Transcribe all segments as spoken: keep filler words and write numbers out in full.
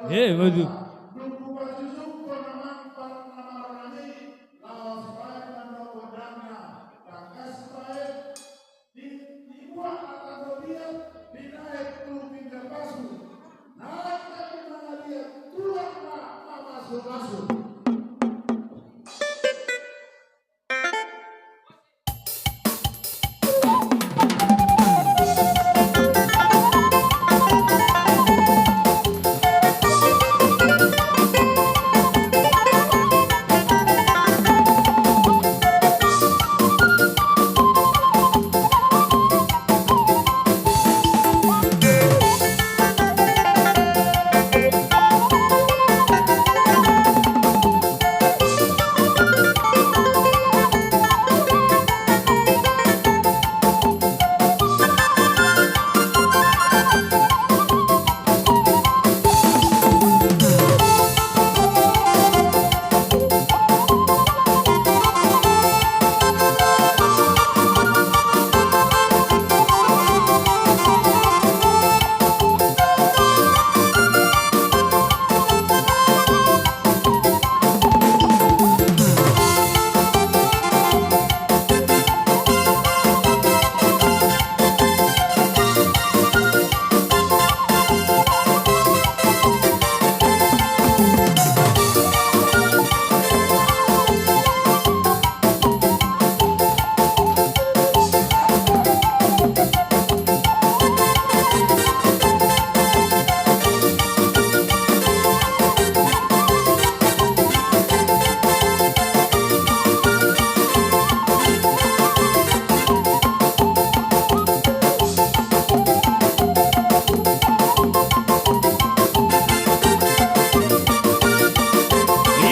Eh, waduh. Di, dibuat atau dia dinaik tu pinggan pasu. Naik tapi mangaliat tulang ma, ma pasu-pasu.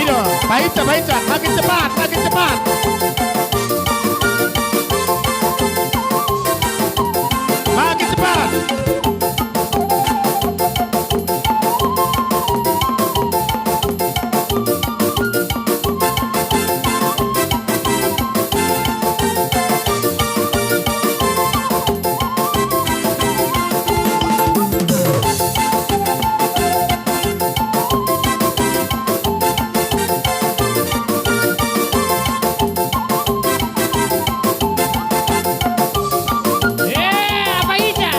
Ido, baca, baca, makin cepat, makin cepat. Makin cepat. Eh, apa ida?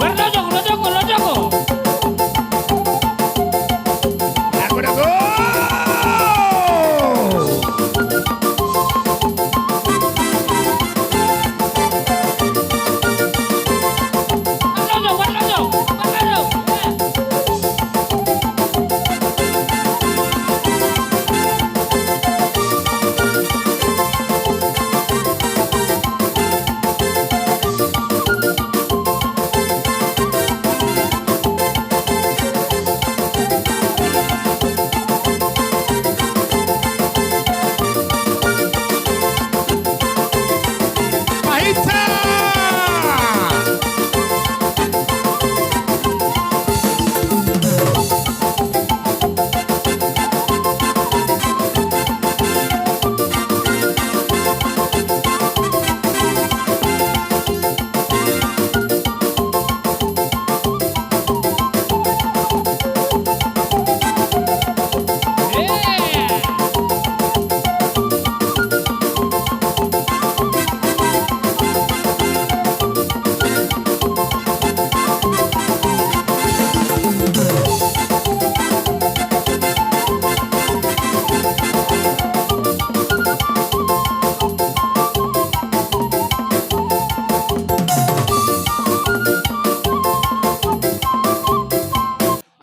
Berlojong, lojong, lojong. Dago, dago.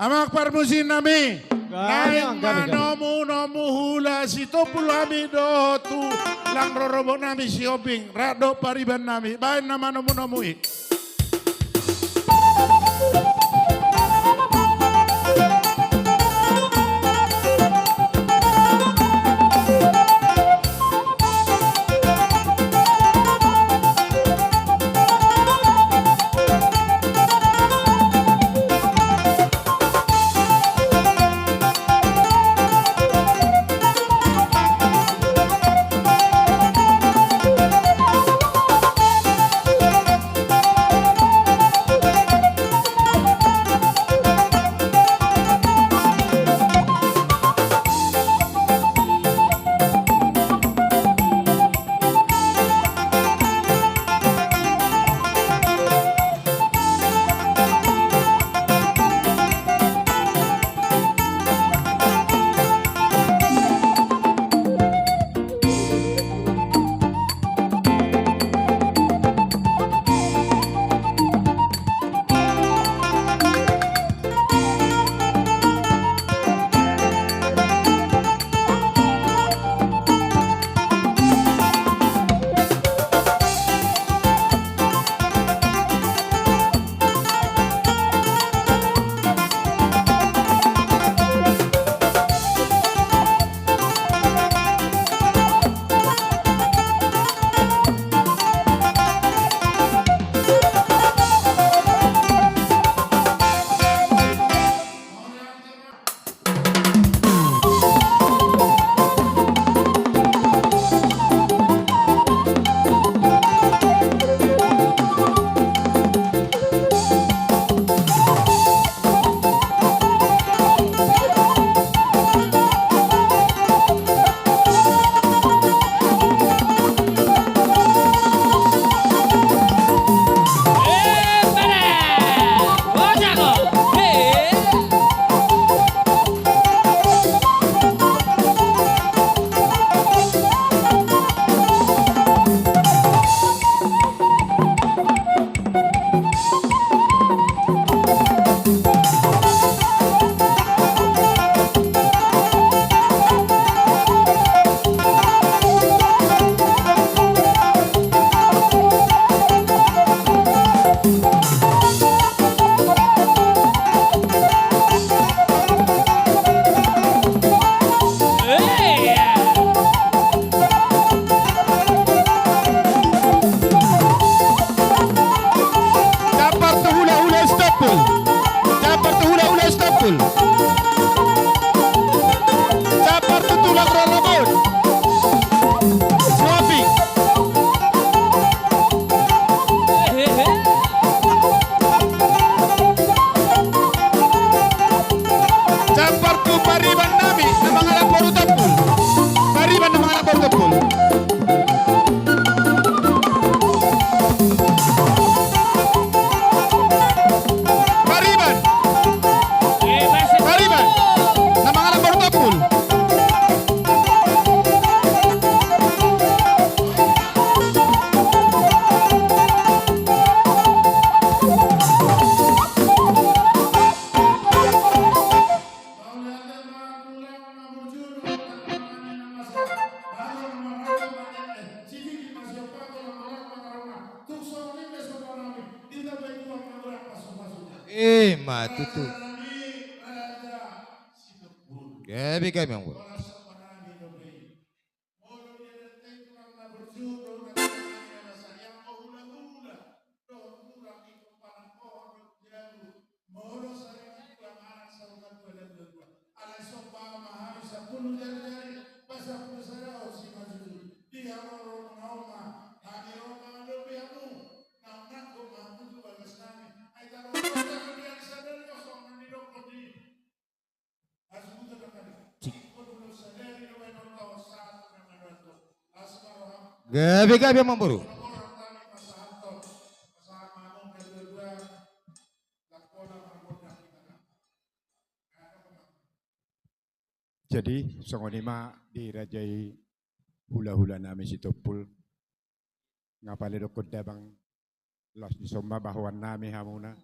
Amang parmusiknami, naeng ma nomu-nomu hula Sitompul hami dohot tu lang rorobotnami Sihombing, rap dohot paribannami, baen nama nomu-nomu i. Ima tutu. Gabe, gabe, Amangboru. Molo saringan tulang anak saringan tulang dua dua. Alai somba ma hami sampulu jari-jari, pasampulu sada on simanjujung. Di hamu ro na oma, hami ro mangadopi hamu. Naung nangkok ma hamu tu bagas nami. Ai taro hata biar sadari kosong na nidokon i. Gabe, gabe, Amangboru. Jadi songon i ma dirajai hula-hula nami Sitompul. Nga pala dokkon damang, laos dison ma bahoan nami hamuna.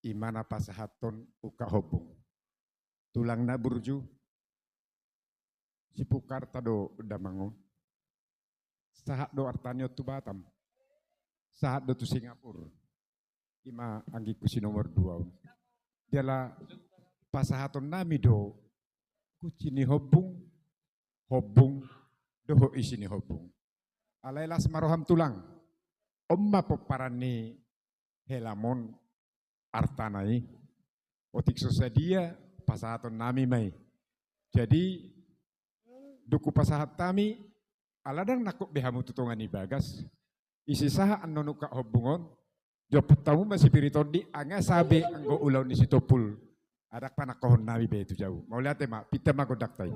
Ima na pasahathon ungkap hombung. Tulang na burju, Sipukarta do damang on. Sahat do arta ni on tu Batam. Sahat do tu Singapura. Ima anggingku si nomor dua on. Jala pasahaton nami do kunci ni hombung, hombung dohot isi ni hombung. Alai las ma roham tulang. On ma pomparan ni helamon artana i. Otik so sadia pasahaton nami ma i. Jadi dung hupasahat hami, ala ndang nangkok be hamu tu tonga ni bagas. Isi sahat annon ungkap hombung on. Jomput hamu ma si Piri Tondi, nga sabe anggo ulaon ni Sitompul. Ndang panangkohon nami be tu jabu. Mauliate ma, pinta ma gondangta i.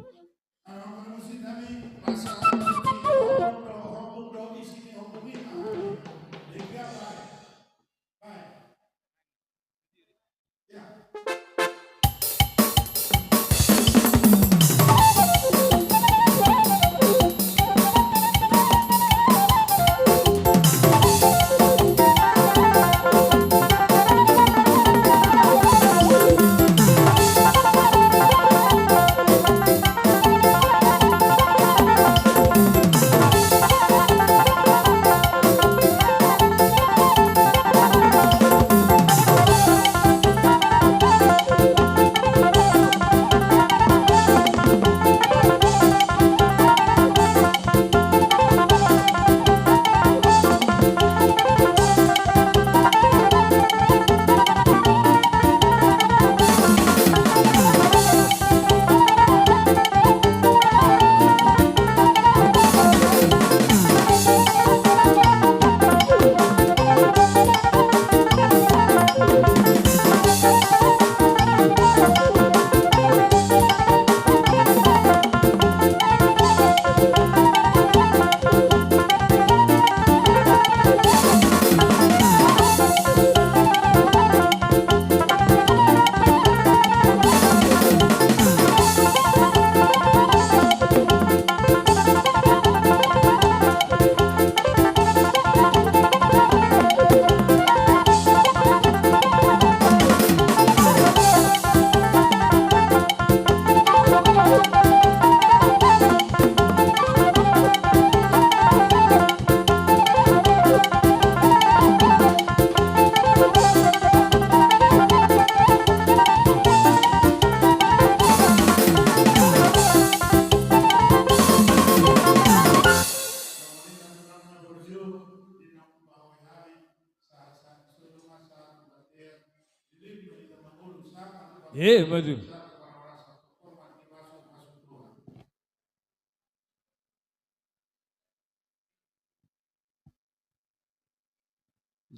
Eh, maju.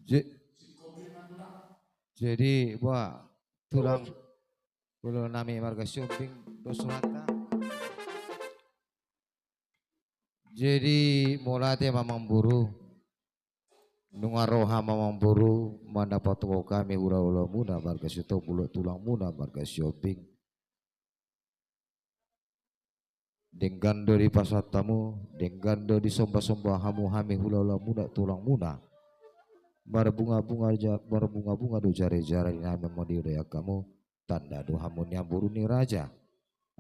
Je-, jadi, bah, tulang, ulaon nami marga Sihombing, dos rohanta. Jadi, mauliate ma Amangboru. Nunga ro hami Amangboru, mandapothon hami hula-hula muna marga Sitompul, tulangmuna marga Sihombing. Denggan do dipasahat hamu, denggan do disombasomba hamu hami hula-hula muna, tulangmuna. Marbungabunga ja-, marbungabunga do jari-jari nami molo didokkon hamu, tanda do hamu nian boru ni raja.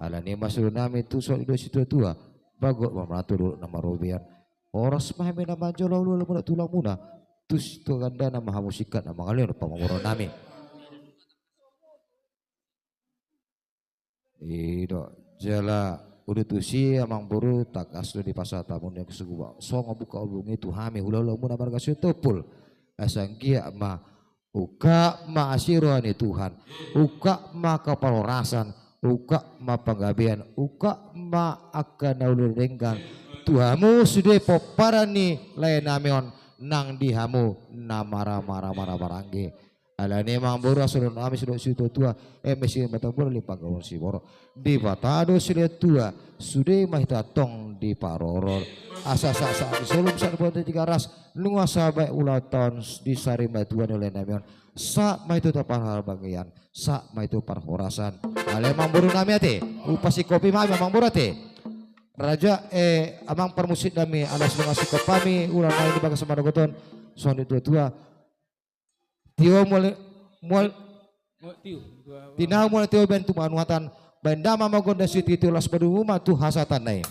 Alani i ma sude nami tu son i do situatua, bagot ma martua dohot na marobean. Horas ma hami na manjalo hula-hula muna, tulangmuna. Tus tu gandana ma hamu singkat na mangalehon pamoruon nami. I do, jala udu tusi amang boru, tangkas do dipasahat hamu na suguba songon buka ombun i tu hami hulahula muna marga Sitompul. Asa anggiat ma ungkap ma asi roha ni Tuhan, ungkap ma angka parhorasan, ungkap ma panggabean, ungkap ma angka na uli denggan tu hamu sude pomparan ni lae nami on nang di hamu na mara mara mara maranggi. Alani i amang boru, asa dohonon nami sude situa-tua, eme sian Batam Boru, Limbang Galuh, Siborok, Debata do silehon tua, sude ma hita tong diparorot. Asa sahat-sahat ni solu, sahat ni bontean Tigaras, nunga sahat bahen ulang tahun di sarimatua ni lae nami on, sahat ma hita tu parhamaranggian, sahat ma hita tu parhorasan. Ale amang boru nami ate, hupasinkophon hami amang boru ate. Raja, eh, amang parmusik nami, alas nunga singkop hami ulaon nami di bagasan manogot on, songon didok ni tua-tua. Tio mual, mual, Mual tio. Tinahu mual tio bahen tu panguhatan, bahen damang ma gondang sitio-tio, las padomu ma tu hasahatanna i.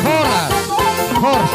Horas, horas.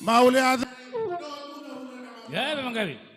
Mauliate. Ya, memang kami.